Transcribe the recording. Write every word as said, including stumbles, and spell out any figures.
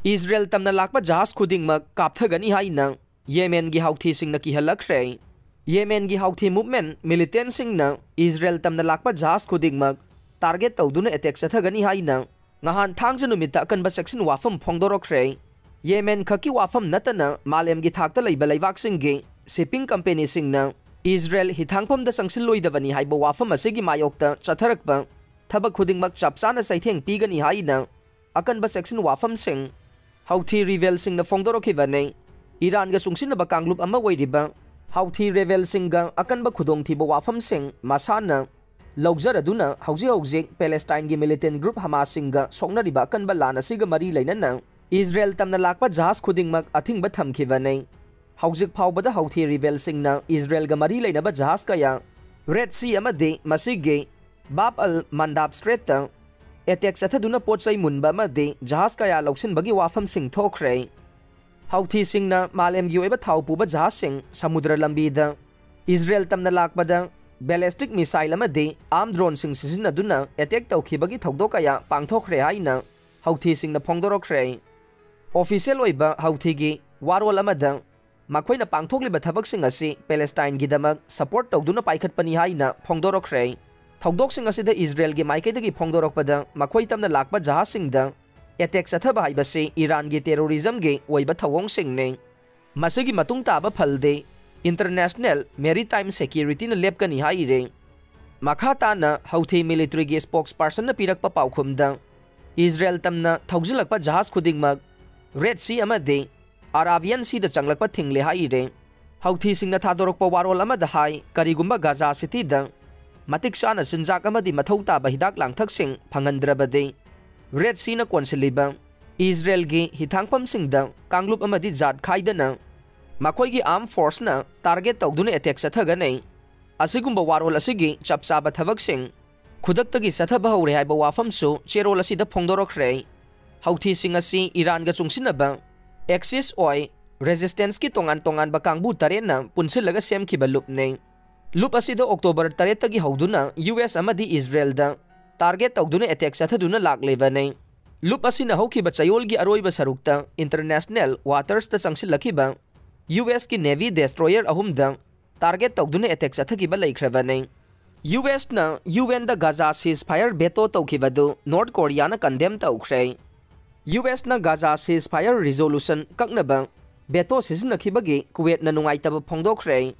Israel ꯇꯝꯅ ꯂꯥꯛꯄ ꯖꯍꯥꯖ ꯈꯨꯗꯤꯡꯃꯛ ꯀꯥꯞꯊꯒꯅꯤ ꯍꯥꯏꯅ ꯌꯦꯃꯦꯟꯒꯤ ꯍꯥꯎꯊꯤꯁꯤꯡꯅ ꯀꯤꯍꯜꯂꯛꯈ꯭ꯔꯦ꯫ ꯌꯦꯃꯦꯟꯒꯤ ꯍꯥꯎꯊꯤ movement militantꯁꯤꯡꯅ ꯏꯖꯔꯦꯜ ꯇꯝꯅ ꯂꯥꯛꯄ ꯖꯍꯥꯖ ꯈꯨꯗꯤꯡꯃꯛ target ꯇꯧꯗꯨꯅ attack ꯆꯠꯊꯒꯅꯤ ꯍꯥꯏꯅ ꯉꯍꯥꯟ ꯊꯥꯡꯖ ꯅꯨꯃꯤꯠꯇ ꯑꯀꯟꯕ ꯆꯦꯛꯁꯤꯟ ꯋꯥꯐꯝ ꯐꯣꯡꯗꯣꯔꯛꯈ꯭ꯔꯦ꯫ ꯌꯦꯃꯦꯟ ꯈꯛꯀꯤ ꯋꯥꯐꯝ ꯅꯠꯇꯅ ꯃꯥꯂꯦꯝꯒꯤ ꯊꯥꯛꯇ ꯂꯩꯕ ꯂꯩꯕꯥꯛꯁꯤꯡꯒꯤ shipping companyꯁꯤꯡꯅ ꯏꯖꯔꯦꯜ ꯍꯤꯊꯥꯡꯐꯝꯗ ꯆꯪꯁꯤꯜꯂꯣꯏꯗꯕꯅꯤ ꯍꯥꯏꯕ ꯋꯥꯐꯝ ꯑꯁꯤꯒꯤ ꯃꯥꯌꯣꯛꯇ ꯆꯠꯊꯔꯛꯄ ꯊꯕꯛ ꯈꯨꯗꯤꯡꯃꯛ ꯆꯞ ꯆꯥꯅ ꯆꯩꯊꯦꯡ ꯄꯤꯒꯅꯤ ꯍꯥꯏꯅ ꯑꯀꯟꯕ ꯆꯦꯛꯁꯤꯟ ꯋꯥꯐꯝꯁꯤꯡ ꯍꯥꯎꯊꯤ rebelꯁꯤꯡꯅ ꯐꯣꯡꯗꯣꯔꯛꯈꯤꯕꯅꯤ꯫ ꯏꯔꯥꯟꯒ ꯆꯨꯡꯁꯤꯟꯅꯕ ꯀꯥꯡꯂꯨꯞ ꯑꯃ ꯑꯣꯏꯔꯤꯕ ꯍꯥꯎꯊꯤ rebelꯁꯤꯡꯒ ꯑꯀꯟꯕ ꯈꯨꯗꯣꯡꯊꯤꯕ ꯋꯥꯐꯝꯁꯤꯡ ꯃꯁꯥꯅ ꯂꯧꯖꯔꯗꯨꯅ ꯍꯧꯖꯤꯛ ꯍꯧꯖꯤꯛ ꯄꯦꯂꯦꯁꯇꯥꯏꯟꯒꯤ militant group ꯍꯃꯥꯁꯁꯤꯡꯒ ꯁꯣꯛꯅꯔꯤꯕ ꯑꯀꯟꯕ ꯂꯥꯟ ꯑꯁꯤꯒ ꯃꯔꯤ ꯂꯩꯅꯅ ꯏꯖꯔꯦꯜ ꯇꯝꯅ ꯂꯥꯛꯄ ꯖꯍꯥꯖ ꯈꯨꯗꯤꯡꯃꯛ ꯑꯊꯤꯡꯕ ꯊꯝꯈꯤꯕꯅꯤ꯫ ꯍꯧꯖꯤꯛ ꯐꯥꯎꯕꯗ ꯍꯥꯎꯊꯤ rebelꯁꯤꯡꯅ ꯏꯖꯔꯦꯜꯒ ꯃꯔꯤ ꯂꯩꯅꯕ ꯖꯍꯥꯖ ꯀꯌꯥ Red Sea ꯑꯃꯗꯤ ꯃꯁꯤꯒꯤ ꯕꯥꯕ ꯑꯜ ꯃꯟꯗꯥꯕ Straitꯇ attack ꯆꯠꯊꯗꯨꯅ ꯄꯣꯠ ꯆꯩ ꯃꯨꯟꯕ ꯑꯃꯗꯤ ꯖꯍꯥꯖ ꯀꯌꯥ ꯂꯧꯁꯤꯟꯕꯒꯤ ꯋꯥꯐꯝꯁꯤꯡ ꯊꯣꯛꯈ꯭ꯔꯦ꯫ ꯍꯥꯎꯊꯤꯁꯤꯡꯅ ꯃꯥꯂꯦꯝꯒꯤ ꯑꯣꯏꯕ ꯊꯥꯎ ꯄꯨꯕ ꯖꯍꯥꯖꯁꯤꯡ ꯁꯃꯨꯗ꯭ꯔ ꯂꯝꯕꯤꯗ ꯏꯖꯔꯦꯜ ꯇꯝꯅ ꯂꯥꯛꯄꯗ ballistic missile ꯑꯃꯗꯤ arm droneꯁꯤꯡ ꯁꯤꯖꯤꯟꯅꯗꯨꯅ attack ꯇꯧꯈꯤꯕꯒꯤ ꯊꯧꯗꯣꯛ ꯀꯌꯥ ꯄꯥꯡꯊꯣꯛꯈ꯭ꯔꯦ ꯍꯥꯏꯅ ꯍꯥꯎꯊꯤꯁꯤꯡꯅ ꯐꯣꯡꯗꯣꯔꯛꯈ꯭ꯔꯦ꯫ Official ꯑꯣꯏꯕ ꯍꯥꯎꯊꯤꯒꯤ ꯋꯥꯔꯣꯜ ꯑꯃꯗ ꯃꯈꯣꯏꯅ ꯄꯥꯡꯊꯣꯛꯂꯤꯕ ꯊꯕꯛꯁꯤꯡ ꯑꯁꯤ ꯄꯦꯂꯦꯁꯇꯥꯏꯟꯒꯤꯗꯃꯛ support ꯇꯧꯗꯨꯅ ꯄꯥꯏꯈꯠꯄꯅꯤ ꯍꯥꯏꯅ ꯐꯣꯡꯗꯣꯔꯛꯈ꯭ꯔꯦ꯫ ꯊꯧꯗꯣꯛꯁꯤꯡ ꯑꯁꯤꯗ ꯏꯖꯔꯦꯜꯒꯤ ꯃꯥꯏꯀꯩꯗꯒꯤ ꯐꯣꯡꯗꯣꯔꯛꯄꯗ ꯃꯈꯣꯏ ꯇꯝꯅ ꯂꯥꯛꯄ ꯖꯍꯥꯖꯁꯤꯡꯗ attack ꯆꯠꯊꯕ ꯍꯥꯏꯕꯁꯤ ꯏꯔꯥꯟꯒꯤ terrorismꯒꯤ ꯑꯣꯏꯕ ꯊꯧꯑꯣꯡꯁꯤꯡꯅꯤ꯫ ꯃꯁꯤꯒꯤ ꯃꯇꯨꯡ ꯇꯥꯕ ꯐꯜꯗꯤ International Maritime Securityꯅ ꯂꯦꯞꯀꯅꯤ ꯍꯥꯏꯔꯤ꯫ ꯃꯈꯥ ꯇꯥꯅ ꯍꯥꯎꯊꯤ militaryꯒꯤ spokespersonꯅ ꯄꯤꯔꯛꯄ ꯄꯥꯎꯈꯨꯝꯗ ꯏꯖꯔꯦꯜ ꯇꯝꯅ ꯊꯧꯖꯤꯜꯂꯛꯄ ꯖꯍꯥꯖ ꯈꯨꯗꯤꯡꯃꯛ Red Sea ꯑꯃꯗꯤ Arabian Seaꯗ ꯆꯪꯂꯛꯄ ꯊꯤꯡꯂꯦ ꯍꯥꯏꯔꯤ꯫ ꯍꯥꯎꯊꯤꯁꯤꯡꯅ ꯊꯥꯗꯣꯔꯛꯄ ꯋꯥꯔꯣꯜ ꯑꯃꯗ ꯍꯥꯏ, ꯀꯔꯤꯒꯨꯝꯕ ꯒꯥꯖꯥ ꯁꯤꯇꯤꯗ ꯃꯇꯤꯛ ꯆꯥꯅ ꯆꯤꯟꯖꯥꯛ ꯑꯃꯗꯤ ꯃꯊꯧ ꯇꯥꯕ ꯍꯤꯗꯥꯛ ꯂꯥꯡꯊꯛꯁꯤꯡ ꯐꯪꯍꯟꯗ꯭ꯔꯕꯗꯤ Red Seaꯅ ꯀꯣꯟꯁꯤꯜꯂꯤꯕ ꯏꯖꯔꯦꯜꯒꯤ ꯍꯤꯊꯥꯡꯐꯝꯁꯤꯡꯗ ꯀꯥꯡꯂꯨꯞ ꯑꯃꯗꯤ ꯖꯥꯠ ꯈꯥꯏꯗꯅ ꯃꯈꯣꯏꯒꯤ armed forceꯅ target ꯇꯧꯗꯨꯅ attack ꯆꯠꯊꯒꯅꯤ꯫ ꯑꯁꯤꯒꯨꯝꯕ ꯋꯥꯔꯣꯜ ꯑꯁꯤꯒꯤ ꯆꯞ ꯆꯥꯕ ꯊꯕꯛꯁꯤꯡ ꯈꯨꯗꯛꯇꯒꯤ ꯆꯠꯊꯕ ꯍꯧꯔꯦ ꯍꯥꯏꯕ ꯋꯥꯐꯝꯁꯨ ꯆꯦꯔꯣꯜ ꯑꯁꯤꯗ ꯐꯣꯡꯗꯣꯔꯛꯈ꯭ꯔꯦ꯫ ꯍꯥꯎꯊꯤꯁꯤꯡ ꯑꯁꯤ ꯏꯔꯥꯟꯒ ꯆꯨꯡꯁꯤꯟꯅꯕ Axis ꯑꯣꯏ resistanceꯀꯤ ꯇꯣꯉꯥꯟ ꯇꯣꯉꯥꯟꯕ ꯀꯥꯡꯕꯨ ꯇꯔꯦꯠꯅ ꯄꯨꯟꯁꯤꯜꯂꯒ ꯁꯦꯝꯈꯤꯕ ꯂꯨꯞꯅꯤ꯫ ꯂꯨꯞ ꯑꯁꯤꯗ October ꯇꯔꯦꯠꯇꯒꯤ ꯍꯧꯗꯨꯅ U S ꯑꯃꯗꯤ ꯏꯖꯔꯦꯜꯗ target ꯇꯧꯗꯨꯅ attack ꯆꯠꯊꯗꯨꯅ ꯂꯥꯛꯂꯤꯕꯅꯤ꯫ ꯂꯨꯞ ꯑꯁꯤꯅ ꯍꯧꯈꯤꯕ ꯆꯌꯣꯜꯒꯤ ꯑꯔꯣꯏꯕ ꯁꯔꯨꯛꯇ international watersꯇ ꯆꯪꯁꯤꯜꯂꯛꯈꯤꯕ ꯌꯨ ꯑꯦꯁꯀꯤ Navy destroyer ꯑꯍꯨꯝꯗ target ꯇꯧꯗꯨꯅ attack ꯆꯠꯊꯈꯤꯕ ꯂꯩꯈ꯭ꯔꯕꯅꯤ꯫ ꯌꯨ ꯑꯦꯁꯅ ꯌꯨ ꯑꯦꯟꯗ ꯒꯥꯖꯥ ceasefire veto ꯇꯧꯈꯤꯕꯗꯨ ꯅꯣꯔꯠ ꯀꯣꯔꯤꯌꯥꯅ condemn ꯇꯧꯈ꯭ꯔꯦ꯫ ꯌꯨ ꯑꯦꯁꯅ ꯒꯥꯖꯥ ceasefire resolution ꯀꯛꯅꯕ veto ꯁꯤꯖꯤꯟꯅꯈꯤꯕꯒꯤ ꯀꯨꯋꯦꯠꯅ ꯅꯨꯡꯉꯥꯏꯇꯕ ꯐꯣꯡꯗꯣꯛꯈ꯭ꯔꯦ꯫